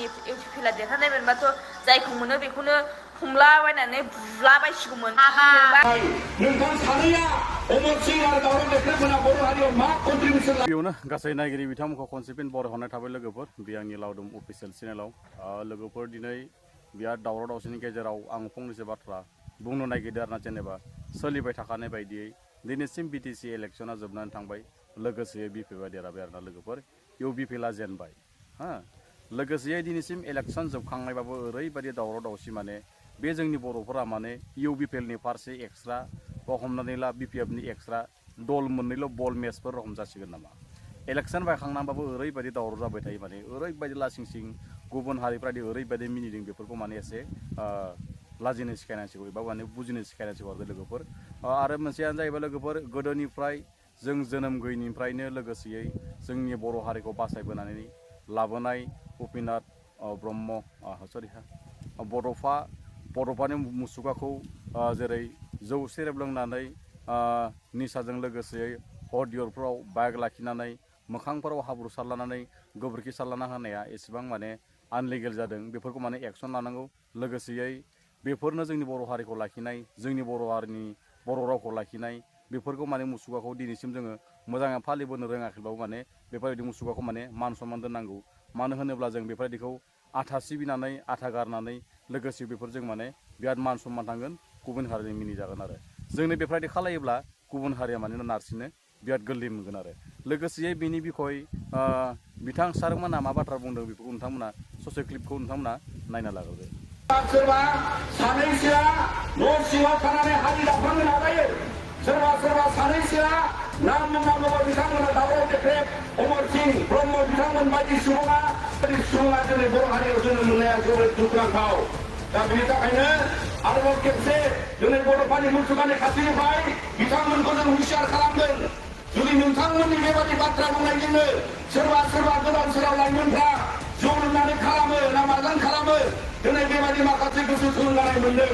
गावसिनि इउपिपिएलआ देरहानायमोनबाथ' जायखौ मोनो बेखौनो हमलाबायनानै बुलाबायसिगौमोन। नोंथां सानैया अमर सिं आरो दावराव देख्रेबमोना बर' हारियाव मा कन्ट्रिबिउसन बेयावनो गासै नायगिरि बिथांमोनखौ खनसे फिन बरायहरनाय थाबाय लोगोफोर बे आंनि लावदुम अफिसियेल चेनेलाव लोगोफोर दिनै बिराद दावराव दावसिनि गेजेराव आं फंनैसो बाथ्रा बुंनो नागिरदों आरोना जेनेबा सोलिबाय थाखानाय बायदियै दिनैसिम बिटिसि इलेक्शना जोबनानै थांबाय लोगोसे बिपिएलआ देरहाबाय आरोना लोगोफोर इउपिपिएलआ जेनबाय हा लोगोसे दिनैसिम इलेक्शन जोबखांनायबाबो ओरैबायदि दावराव दावसि माने बे जोंनि बर'फोरा माने इउपिपिएलनि फारसे एक्सट्रा बा हमनानै ला बिपिएफनि एक्सट्रा दल मोननैल' बल मेचफोर रखम जासिगोन नामा इलेक्शन बायखांनानैबाबो ओरैबायदि दावराव जाबाय थायो माने ओरैबायदि लासिं सिं गुबुन हारिफ्रादि ओरैबायदि मिनिदों बेफोरखौ माने एसे लाजिनो सिखायनांसिगौ एबा माने बुजिनो सिखायनांसिगौ आरो लोगोफोर आरो मोनसेयानो जाहैबाय लोगोफोर गोदोनिफ्राय जों जोनोम गैयैनिफ्रायनो लोगोसेयै जोंनि बर' हारिखौ बासायबोनानै लाबोनाय उपेन्द्र ब्रह्म बड'फानि मुसुखाखौ जेरै जौ सेरेब लोंनानै निसाजों लोगोसेयै हरदियरफ्राव बाइक लाखिनानै मोखांफोराव हाब्रु सारलानानै गोबोरखि सारलाना होनाया एसेबां माने आनलिगेल जादों बेफोरखौ माने एक्सन लानांगौ लोगोसेयै बेफोरनो जोंनि बर' हारिखौ लाखिनाय जोंनि बर' हारिनि बर' रावखौ लाखिनाय बेफोरखौ माने मुसुखाखौ दिनैसिम जोङो मोजाङै फालिबोनो रोङाखैबाबो माने बेफोरबायदि मुसुखाखौ माने मान सनमान दोननांगौ मानो होनोब्ला जों बेफोरबायदिखौ आथा सिबिनानै आथा गारनानै लोगोसे बेफोरजों माने बिराद मान सनमान थांगोन गुबुन हारिनि मिनिजागोन आरो जोंनो बेफोरबायदि खालायोब्ला गुबुन हारिया माने नारसिनो बिराद गोरलै मोनगोन आरो लोगोसे बेनि बिखय बिथां सारमोना मा बाथ्रा बुंदों बेफोरखौ नोंथांमोना ससे क्लिपखौ नोंथांमोना नायना लाग्रोदो सोरबा सानैसोआ न' सिङाव थानानै हाजि दाफांनो नाजायो सोरबा सानैसोआ नाम बुंनांगौबा बिथांमोना दावराव देख्रेब अमर सिं ब्रह्म बिथांमोन बायदि सुबुङा दिनै बर' हारियाव जोनोम मोननाया जोबोद दुखुनांथाव दा बेनि थाखायनो आरोबाव खेबसे दिनै बड'फानि मुसुखानि खाथिनिफ्राय बिथांमोनखौ जों हुसियार खालामदों जुदि नोंथांमोननि बेबायदि बाथ्रा बुंनायजोंनो सोरबा गोदाव सोराव लाइमोनफ्रा जौ लोंनानै खालामो ना माजों खालामो दिनै बेबायदि माखासे गोसो थुलुंगानाय मोनदों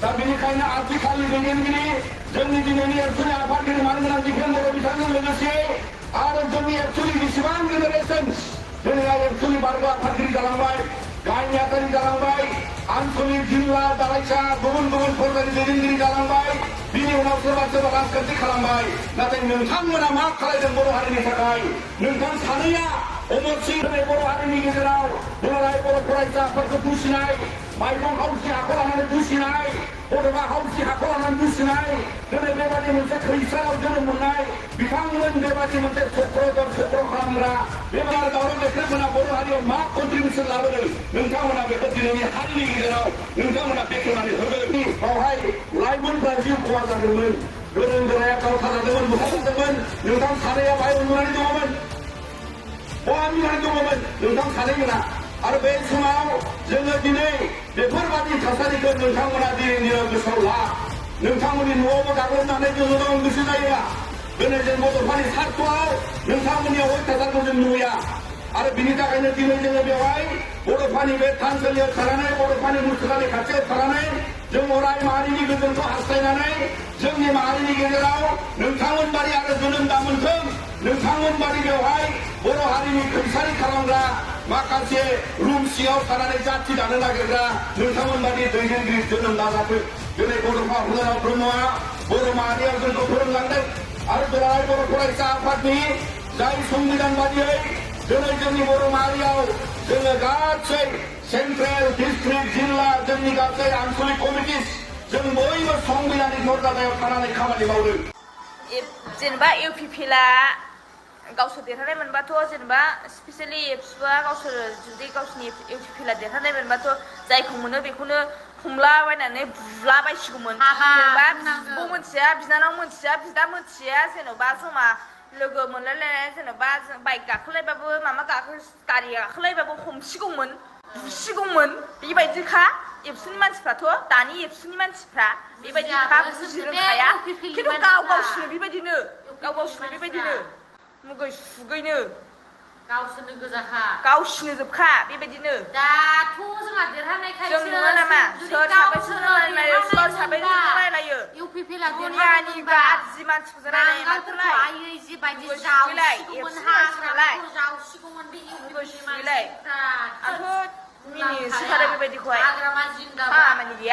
दा बेनिखायनो आथिखालनि दैदेनगिरि जोंनि दिनैनि एबसुनि आफादगिरि मानगोनां दिपेन बर' बिथांजों लोगोसे आरो जोंनि एबसुनि जेसेबां जेनेरेसन दिनै एबसुनि बारग' आफादगिरि जालांबाय गाहाय नेहाथारि जालांबाय आनसलिक जिल्ला दालाइसा गुबुन फौजदारि दैदेनगिरि जालांबाय बिनि उनाव सोरबा राजखान्थि खालामबाय नाथाय नोंथांमोना मा खालायदों बर' हारिनि थाखाय नोंथां सानैया अमर सिं बर' हारिनि गेजेराव दुलाराय बर' फरायसा आफादखौ दुसिनाय माइरं हाउसनि हाखौ लानानै दुसिनाय बड'फा हाउसनि हाखौ लानानै दुसिनाय दिनै बेबायदि मोनसे खैसाराव जोनोम मोननाय बिथांमोन बेबायदि मोनसे सख्र खालामग्रा बेबायदि दावराव देख्रेबमोना बर' हारियाव मा कन्ट्रिबिउसन लाबोदों नोंथांमोना बेखौ दिनैनि हारिनि गेजेराव नोंथांमोना बेखेवनानै होगोन बावहाय लाइमोनफ्रा जिउ खहा जादोंमोन गोरों गोराया गावथारजादोंमोन बुथारजादोंमोन नोंथां सानैया बाहाय उन्दुनानै दङमोन नोंथां सानैमोना आरो बे समाव जोङो दिनै बेफोरबायदि थासारिखौ नोंथांमोना दिनैनि गोसोआव ला नोंथांमोननि न'आवबो गाग्लोबनानै जोङो दं गोसो जायोबा दिनै जों बड'फानि सार्थआव नोंथांमोननियाव अयथासारखौ जों नुया आरो बिनि थाखायनो दिनै जोङो बेवहाय बड'फानि बे थानसालियाव थानानै बड'फानि मुसुखानि खाथियाव थानानै जों अराय माहारिनि गोजोनखौ हास्थायनानै जोंनि माहारिनि गेजेराव नोंथांमोन बादि आरो जोनोम दामोनथों नोंथांमोन बादि बेवहाय बर' हारिनि खैसारि खालामग्रा माखासे रुम सिङाव थानानै जाथि दानो नागिरग्रा नोंथांमोन बादि दैदेनगिरि जोनोम दाजाथों दिनै बड'फा उपेन्द्र ब्रह्मआ बर' माहारियाव जोंखौ फोरोंलांदों आरो दुलाराय बर' फरायसा आफादनि जाय संबिधान बादियै दिनै जोंनि बर' माहारियाव जोङो गासै सेन्ट्रेल डिस्ट्रिक्ट जिल्ला जोंनि गासै आनसलिक कमिटि जों बयबो संबिधाननि मर्यादायाव थानानै खामानि मावदों जेनेबा इउपिपिएलआ गावसोर देरहानाय मोनबाथ' जेनेबा स्पेसियेलि एबसुआ गावसोर जुदि गावसिनि इउपिपिएलआ देरहानाय मोनबाथ' जायखौ मोनो बेखौनो हमलाबायनानै बुलाबायसिगौमोन जेनेबा बिब' मोनथिया बिनानाव मोनथिया बिदा मोनथिया जेनेबा जमा लोगो मोनलायलायनानै जेनेबा बाइक गाखोलायबाबो गारि गाखोलायबाबो हमसिगौमोन बुसिगौमोन बेबायदिखा एबसुनि मानसिफ्राथ' दानि एबसुनि मानसिफ्रा बेबायदिखा बुजि रोंखाया खिन्थु गावसिनो बेबायदिनो मुगै सुगैनो गावसोरनो गोजाखा गावसिनो जोबखा बेबायदिनो दाथ' जोंहा देरहानायखायसो जों नुवा नामा सोर साबैजों रायलायो इउपिपिएलआ दुनियानि गाज्रि मानसिफोरजों रायलायो माथोलाय आयै जिबायदि जावसिगौमोन जावसिगौमोन बे इउपिपिएलनि मानसिफ्रा आंथ' सिखारो बेबायदिखौहाय हाग्रामा जिंगा खामानि गैया